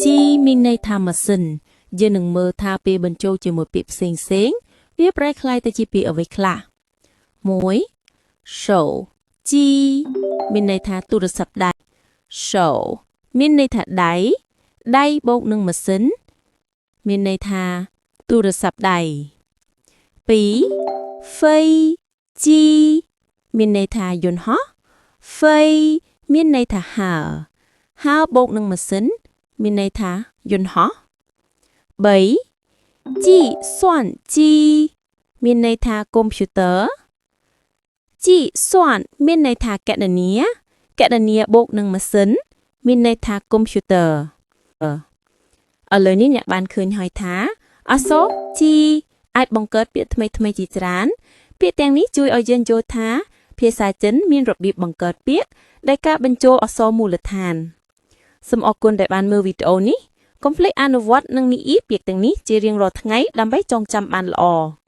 機 មានន័យថាម៉ាស៊ីនយើងនឹងមើលថាពេលបញ្ចូលជាមួយពាក្យផ្សេងផ្សេងៗវាប្រែក្លាយទៅជាពាក្យអ្វីខ្លះ1 手機 មានន័យថាទូរស័ព្ទដៃ 手 មានន័យថាដៃដៃបូកនឹងម៉ាស៊ីនមានន័យថាទូរស័ព្ទដៃ2 飛機 មានន័យថាយន្តហោះ 飛 មានន័យថាហើរហើរបូកនឹងម៉ាស៊ីនមានន័យថាយន្តហោះ3 計算機 មានន័យថាកុំព្យូទ័រ 計算 មានន័យថាគណនាគណនាបូកនឹងម៉ាស៊ីនមានន័យថាកុំព្យូទ័រឥឡូវនេះអ្នកបានឃើញហើយថាអក្សរ 機 អាចបង្កើតពាក្យថ្មីៗជាច្រើន ពាក្យទាំងនេះជួយឲ្យយើងយល់ថា ភាសាចិនមានរបៀបបង្កើតពាក្យដែលការបញ្ចូលអក្សរមូលដ្ឋានសូមអរគុណដែលបានមើលវីដេអូនេះកុំភ្លេចអនុវត្តនិងនិយាយពាក្យទាំងនេះជារៀងរាល់ថ្ងៃដើម្បីចងចាំបានល្អ។